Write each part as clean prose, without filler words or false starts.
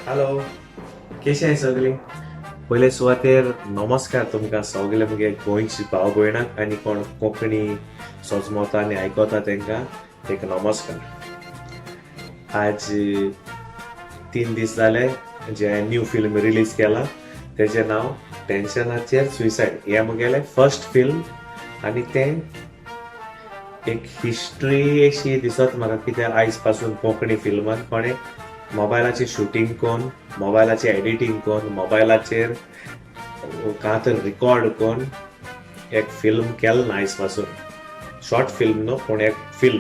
Hello, केशें सगळीं? पयले सुवातेर नमस्कार तुमकां सगळे मुगे गोंयची भाव भयणाक आनी कोण कोंकणी सोजमता आनी आयकता तांकां एक नमस्कार. आज 3 दीस जाले जे न्यू फिल्म रिलीज केला, तेजें नांव टेन्शनाचेर सुसायड. हें मुगेलें फर्स्ट फिल्म आनी तें एक हिस्ट्री अशी दिसत म्हाका, कित्याक आयज पासून कोंकणी फिल्मान कोणें मोबायलाचेर शुटींग करून, मोबायलाचेर एडिटींग करून, मोबायलाचेर कांय रिकॉर्ड करून एक फिल्म केलें ना आयज पासून. शॉर्ट फिल्म न्हू, पूण एक फिल्म.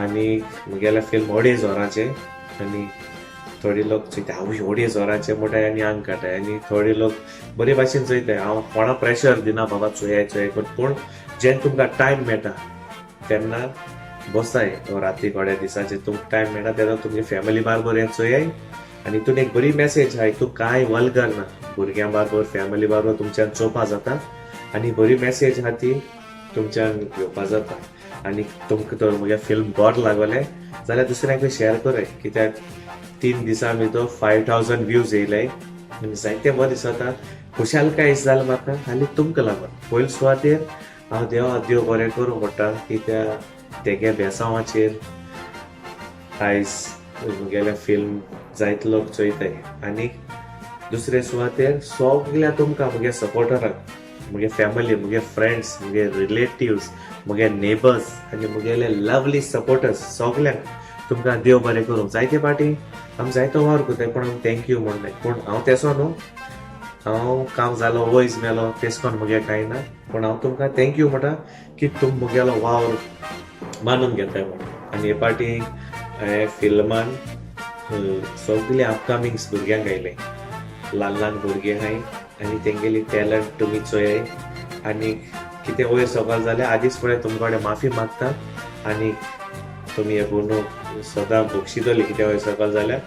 आनी मुगेलें फिल्म 2.5 वरांचें आनी थोडे लोक चोयता, आवय, 2.5 वरांचें म्हणटाय आनी आंग काडटाय आनी थोडे लोक बरे भाशेन चोयताय. हांव कोणा प्रेशर दिना, बाबा चोयाय चोयाय, पूण जेन्ना तुमकां टायम मेळटा तेन्ना बसाय. राती थोड्या दिसाचे तुमकां टायम मेळटा तेन्ना तुमगे फॅमिली बारबर हें चोयाय. आनी हितून एक बरी मॅसेज आहा. हितून कांय वल्गर ना. भुरग्यां बारबर, फॅमिली बारबर तुमच्यान चोवपा जाता आनी बरी मॅसेज आहा ती तुमच्यान घेवपा जाता. आनी तुमकां तर मुगे फिल्म बरें लागलें जाल्यार दुसऱ्यांकूय शेअर कराय, कित्याक 3 दिसां भितर 5000 व्यूज येयले आनी जायते बरें दिसता, खुशालकाय जालें म्हाका. आनी तुमकां लागून पयले सुवातेर हांव देवा देव बरें करूं म्हणटा, कित्याक तेगे बेसांवाचेर आयज मुगेलें फिल्म जायते लोक चोयताय. आनी दुसरे सुवातेर सगल्या तुमकां मुगे सपोर्टराक, मुगे फॅमिली, मुगे फ्रेंड्स, मुगे रिलेटिव्स, मुगे नेबर्स आनी मुगेले लवली सपोर्टर्स, सगल्यांक तुमकां देव बरें करूं. जायते फावटी आमी जायतो वावर करताय, पूण आमी thank you म्हणनाय. पूण हांव तेसो न्हू. हांव काम जालो, वयज मेलो, तेश कोन्न मुगे कांय ना. पूण हांव तुमकां thank you म्हणटा की तुम मुगेलो वावर मानून घेताय म्हणून. आनी हे फावटी हे फिल्मान सगळे अपकमिंग्स भुरग्यांक आयले, ल्हान ल्हान भुरगे आहाय आनी तेंगेली टॅलंट तुमी चोयाय. आनी कितें वयर सकयल जाल्यार आदींच पळय तुमचे कडेन माफी मागता आनी तुमी हे गुनो सदां बक्षितली कितें वयर सकयल जाल्यार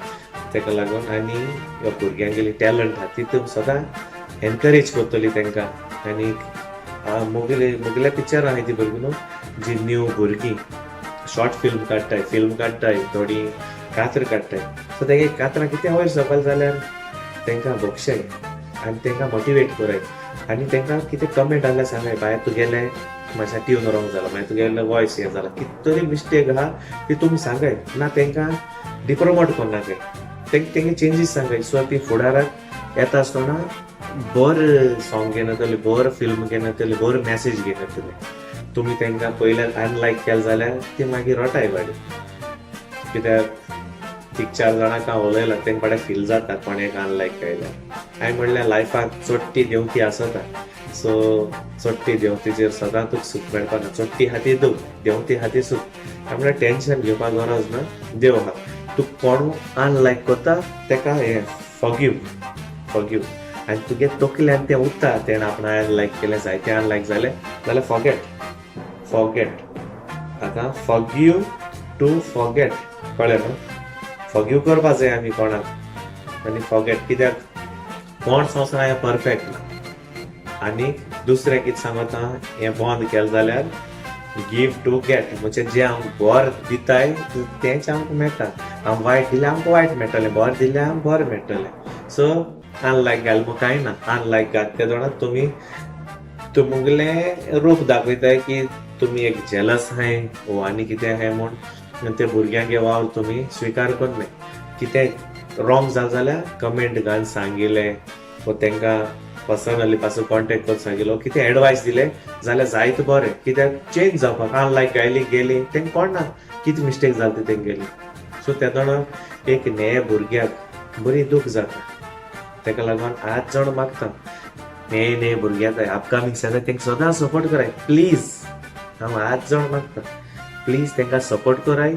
तेका लागून. आनी ह्या भुरग्यांगेली टॅलंट आहा ती तुमी सदां एनकरेज करतली तांकां. आनी मुगेले मुगेल्या पिक्चरां आहाय ती भुरगीं न्हू, जी न्यू भुरगीं शॉर्ट फिल्म काडटाय, फिल्म काडटाय, थोडीं कात्र काडटाय, सो तेगे कात्रां कितें वयर सकयल जाल्यार तांकां बक्षाय आनी तांकां मोटिवेट कराय. आनी तांकां कितें कमेंट आसल्यार सांगाय, बाय, तुगेलें मातशें ट्यून रॉंग जाला, मागीर तुगेलें वॉयस हें जाला, कितें तरी मिस्टेक आहा ती तुमी सांगाय ना. तांकां डिप्रोमोट करनाकाय, तेंगे चेंजीस सांगाय. सो ती फुडाराक येता आसतना बरें सॉंग घेवन येतली, बरें फिल्म घेवन येतली, बरो मॅसेज घेवन येतले. तुमी तांकां पयल्यान अनलायक केलें जाल्यार ती मागीर रटाय बाडी, कित्याक तीग चार जाणांक हांव उलयलां, तांकां बाडे फील जाता कोणेक अनलायक केल्यार. हांवें म्हणल्यार लायफाक चडटी देंवती आसता, सो चडटी देंवतीचेर सदां तुका सूख मेळपाक ना. चडटी आहा ती दूख, देंवती आहा ती सूख. म्हणल्यार टेंशन घेवपाक गरज ना, देव आहा. तुका कोण अनलायक करता तेका हें फॉरगीव, फॉरगीव. आनी तुगे तकल्यान तें उरता, तेणें आपणा अनलायक केलें, जायते अनलायक जालें जाल्यार फॉरगेट, फॉरगेट. आतां फॉरगीव टू फॉरगेट, कळ्ळें न्हू? फॉरगीव करपा जाय आमी कोणाक आनी फॉरगेट, कित्याक कोण संवसार हें परफेक्ट ना. आनी दुसरें कितें सांगता, हें बंद केलें जाल्यार गिव टू गेट, म्हणजे जें आमकां बरें दिताय तेंच आमकां मेळटा. आमी वायट दिल्यार आमकां वायट मेळटलें, बरें दिल्यार आमकां बरें मेळटलें. सो अनलायक घाल म्हूण कांय ना. अनलायक घात तेदोणा तुमी तुमगेलें रूप दाखयताय की तुमी एक जेलस आहाय वो आनी कितें आहाय म्हूण. ते भुरग्यांगे वावर तुमी स्विकार करनाय. कितें रॉंग जालें जाल्यार कमेंट घालून सांगिलें वो तांकां पर्सनली पासून कॉन्टेक्ट करून सांगिलो, कितें एडवायस दिले जाल्यार जायत बरें, कित्याक चेंज जावपाक. अनलायक घायली गेली, तांकां कळना कितें मिस्टेक जाली ती तेंगेली. सो तेदोणा एक न्हे भुरग्याक बरी दूख जाता. ताका लागून आज जाण मागता, न्हे न्हे भुरग्याक, अपकमिंग जाल्यार तांकां सदां सपोर्ट कराय प्लीज. हांव आज जाण मागता, प्लीज तांकां सपोर्ट कराय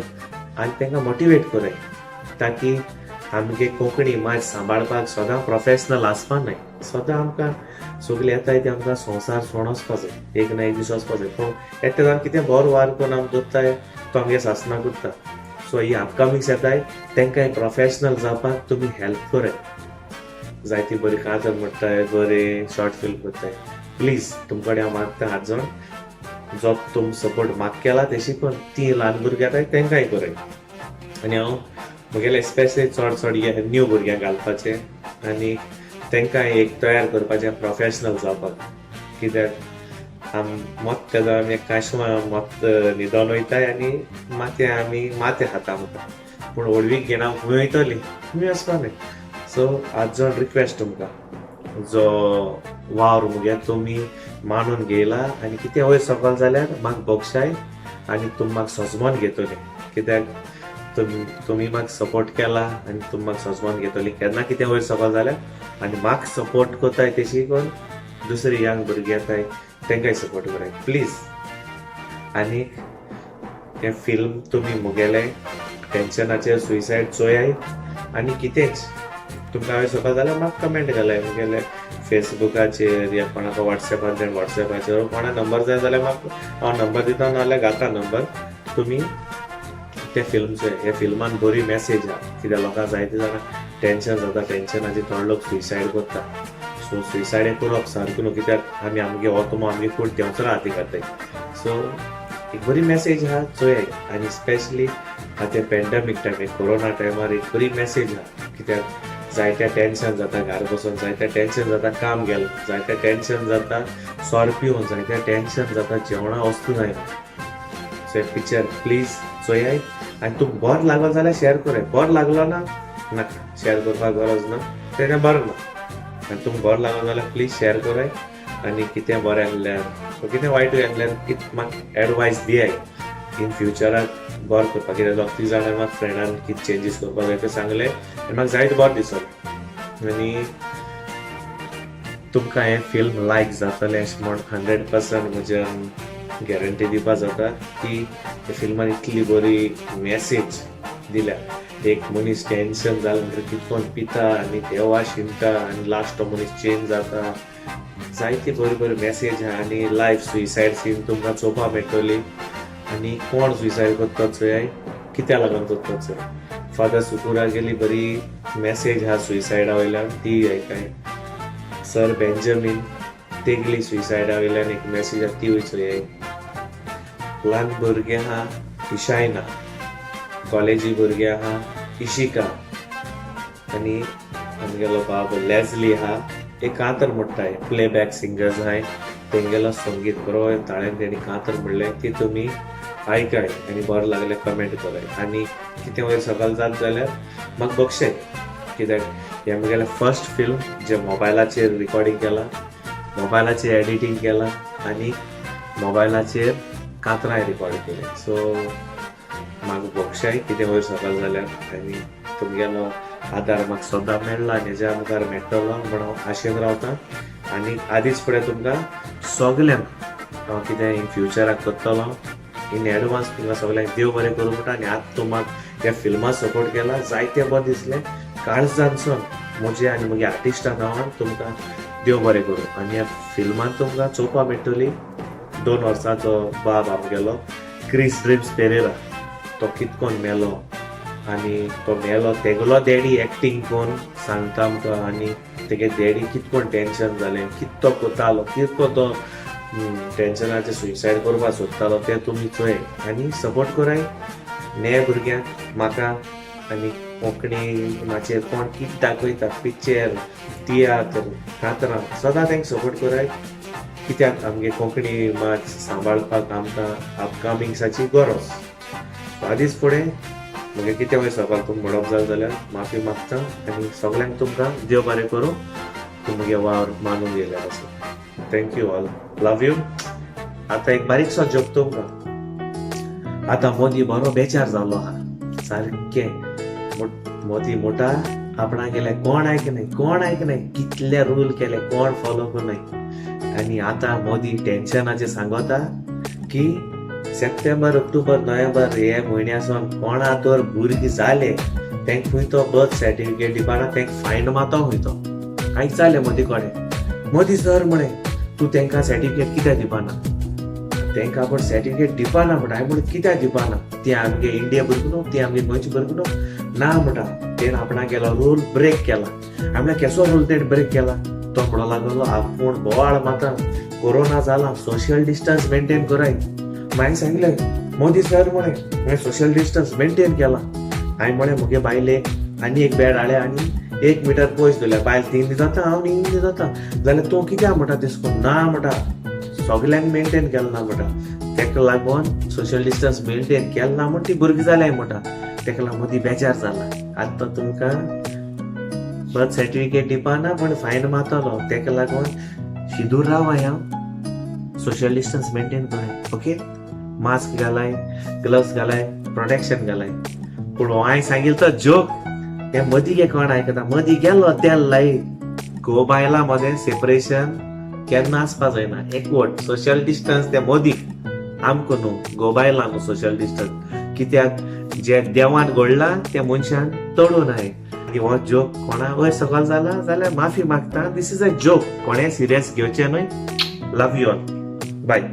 आनी तांकां मोटिवेट कराय, ताकी आमगे कोंकणी मात सांबाळपाक सदां प्रोफेशनल आसपा न्हय. सदां आमकां सगळें येताय ते आमकां संवसार सोडून वचपा जाय, एक ना एक दीस वचपा जाय. पूण येता जावन कितें बरो वावर करून आमी दवरताय, तो आमगे सासणां करता. सो ही अपकमिंग्स येताय, तांकां प्रोफेशनल जावपाक तुमी हेल्प कराय. जायती बरी कांतार म्हणटाय, बरे शॉर्ट फिल्म करताय. प्लीज तुमचे कडेन हांव मागता हात जावन, जो तुम सपोर्ट म्हाका केला तेशी पण ती ल्हान भुरगीं येताय तांकांय कराय. आनी हांव म्हगेलें स्पेशली चड चड न्यू भुरग्यांक घालपाचें आनी तांकां एक तयार करपाचें प्रोफेशनल जावपाक. कित्याक आम मत तेदो आमी काशमा मत न्हिदोन वयताय आनी माथें आमी माथें खाता आमकां, पूण व्हडवीक घेना खंय वयतली, खंय वचपा न्हय. सो आज जो रिक्वेस्ट तुमकां, जो वावर मुगे तुमी मानून घेयला आनी कितें वयर सकल जाल्यार म्हाका बक्षाय आनी तुमी म्हाका सजमोन घेतली, कित्याक तुमी म्हाका सपोर्ट केला आनी तुमी म्हाका सजमोन घेतली केन्ना कितें वयर सकल जाल्यार, आनी म्हाका सपोर्ट करताय तशी करून दुसरी यंग भुरगीं येताय तांकांय सपोर्ट कराय प्लीज. आनी हें फिल्म तुमी मुगेलें टेन्शनाचेर सुसायड चोयाय आनी कितेंच तुमकां हांवें सकल जाल्यार म्हाका कमेंट घालाय मुगेले फेसबुकाचेर या कोणाक वॉट्सॅपाचेर, वॉट्सॅपाचेर कोणा नंबर जाय जाल्यार म्हाका हांव नंबर दिता, नाजाल्यार घाता नंबर. तुमी ते फिल्म चोय. हे फिल्मान बरी मॅसेज आहा, कित्याक लोकांक जायते जाणां टेन्शन जाता, टेन्शनाचेर थोडे लोक सुसायड करता. सो सुसायड करप सारकें न्हू, कित्याक आमी आमगे आत्मो आमगे कूड देंवचो हाती घाताय. सो एक बरी मॅसेज आहा, चोयाय. आनी स्पेशली आतां पेंडेमीक टायम, कोरोना टायमार एक बरी मॅसेज आहा, कित्याक जायते टेन्शन जाता घर बसून, जायते टेन्शन जाता काम गेलें, जायते टेन्शन जाता सोर पिवन, जायते टेन्शन जाता जेवणा वस्तू जायना. सो पिक्चर प्लीज चोयाय आनी तुमकां बरो लागलो जाल्यार शेअर कराय, बरो लागलो ना नाका शेअर करपाक गरज ना, तेणें बरें ना. आनी तुमकां बरो लागलो जाल्यार प्लीज शेअर कराय आनी कितें बरें आहल्यार कितें वायटूय आहल्यार कितें म्हाका एडवायस दियाय इन फ्युचराक बरें करपाक, कित्याक दोग तीग जाणां म्हाका फ्रेंडान कितें चेंजीस करपाक जाय तें सांगलें आनी म्हाका जायते बरें दिसलें. आनी तुमकां हें फिल्म लायक जातलें अशें म्हण 100% म्हज्यान गॅरंटी दिवपा जाता की ह्या फिल्मान इतली बरी मॅसेज दिल्या. एक मनीस टेन्शन जालें म्हणटकीर कितकोन पिता आनी देवा शिणटा आनी लास्ट तो मनीस चेंज जाता. जायती बरी बरी मॅसेज आहा आनी लायफ सुसायड सीन तुमकां चोवपाक मेळटली आनी कोण सुसायड करता चोय, कित्याक लागून करता चोय. फादर सुकुरागेली बरी मॅसेज आहा सुसायडा वयल्यान, ती आयकाय. सर बेंजामीन तेगली सुसायडा वयल्यान एक मॅसेज आहा, तिवूय चोयाय. ल्हान भुरगें आहा इशायना, कॉलेजी भुरगें आहा इशिका, आनी आमगेलो बाब लेजली आहा, एक कांतर म्हणटाय, प्लेबॅक सिंगर्स आहाय, तेंगेलो संगीत बरो ताळ्यान तेणी कांतर म्हणलें, ती तुमी आयकाय आनी बरें लागलें कमेंट कराय. आनी कितें वयर सकल जात जाल्यार म्हाका बक्षय, कित्याक हें म्हगेलें फर्स्ट फिल्म जें मोबायलाचेर रिकॉर्डिंग केलां, मोबायलाचेर एडिटींग केलां आनी मोबायलाचेर कांतरांय रिकॉर्ड केलें. सो म्हाका बक्षाय कितें वयर सकल जाल्यार आनी तुमगेलो आदार म्हाका सदां मेळ्ळा आनी हेज्या मुखार मेळटलो म्हण हांव आशेन रावता. आनी आदींच फुडें तुमकां सगल्यांक हांव कितें इन फ्युचराक करतलो इन एडवान्स तुमकां सगल्यांक देव बरें करूं म्हणटा. आनी आतां तुमकां ह्या फिल्माक सपोर्ट केला जायतें बरें दिसलें, काळजानसून म्हजें आनी म्हगे आर्टिस्टा नांवान तुमकां देव बरें करूं. आनी ह्या फिल्मान तुमकां चोवपाक मेळटली 2 वर्सांचो बाब आमगेलो क्रिस ड्रिम्स पेरेरा, तो कितकोन मेलो आनी तो मेलो तेगलो डॅडी एक्टींग करून सांगता आमकां आनी तेगे डॅडी कितकोन टेन्शन जालें, कित तो करतालो, कितको तो टेन्शनाचेर सुसायड करपाक सोदतालो तें तुमी चोय आनी सपोर्ट कराय ने भुरग्यांक म्हाका. आनी कोंकणी माचयेर कोण कितें दाखयता पिक्चर तियात्र कांतरां सदां तांकां सपोर्ट कराय, कित्याक आमगे कोंकणी माच सांबाळपाक आमकां अपकमिंग्साची गरज. आदींच फुडें म्हगे कितें वयर सकाळ तुमकां म्हणप जालें जाल्यार माफी मागता आनी सगल्यांक तुमकां देव बरें करूं, तुमगे वावर मानून गेल्यार आसूं. Thank you all, love you. आतां एक बारीकसो जोक तुमकां. आतां मोदी बरो बेचार जाल्लो आहा सारकें, मोदी मोटा आपणागेले कोण आयकनाय, कोण आयकनाय, कितले रूल केले कोण फॉलो करनाय. आनी आतां मोदी टेन्शनाचेर सांगता की सप्टेंबर ऑक्टोबर नोव्हेंबर हे म्हयन्यासून कोणा तर भुरगीं जाले तेंक खंय तो बर्थ सर्टिफिकेट दिवपाना, तेंक फायन मातो खंय तो. कांय जालें मोदी कडेन, मोदी सर म्हणे तूं तेंकां सर्टिफिकेट कित्याक दिवपाना, तेंकां आपूण सर्टिफिकेट दिवपाना म्हणटा. हांवें म्हणलें कित्याक दिवपाना, ती आमगे इंडिया भुरगीं न्हू, ती आमगे गोंयची भुरगीं न्हू ना म्हणटा. तेणें आपणागेलो रूल ब्रेक केला. हांवें म्हणलें केसो रूल तेणें ब्रेक केला? तो म्हणो लागलो आपूण बोवाळ माता कोरोना जाला, सोशल डिस्टन्स मेंटेन कराय. मागीर सांगलें मोदी सर म्हणे हांवें सोशल डिस्टन्स मेंटेन केला, हांवें म्हळें म्हगे बायलेक आनी एक बेड हाडलें आनी 1 मिटर पयस दवरलें. बायल थिंग न्हिदता, हांव हिंग न्हिदता. जाल्यार तूं कित्याक म्हणटा तेश कोन्न ना म्हणटा, सगल्यांक मेनटेन केलें ना म्हणटा, तेका लागून सोशल डिस्टन्स मेनटेन केलें ना म्हूण ती भुरगीं जाल्याय म्हणटा. तेका लागून मदीं बेजार जाला. आतां तुमकां बर्थ सर्टिफिकेट दिवपा ना पूण फायन मारतलो. तेका लागून शिदूर रावाय, हांव सोशल डिस्टन्स मेनटेन कराय, ओके? मास्क घालाय, ग्लव्स घालाय, प्रोटेक्शन घालाय. पूण हांवें सांगिल्लो तो जोक, ते मदीं गे कोण आयकता? मदीं गेलो तेल लाय. घोव बायलां मदें सेपरेशन केन्ना आसपा जायना. एकवट, सोशल डिस्टन्स ते मदीं आमकां न्हू, घोव बायलां न्हू सोशल डिस्टन्स. कित्याक जे देवान घडलां तें मनशान तोडूं नये. आनी हो जोक कोणा वयर सकल जाला जाल्यार माफी मागता. This is a joke, कोणें सिरियस घेवचें न्हय. Love you all, bye.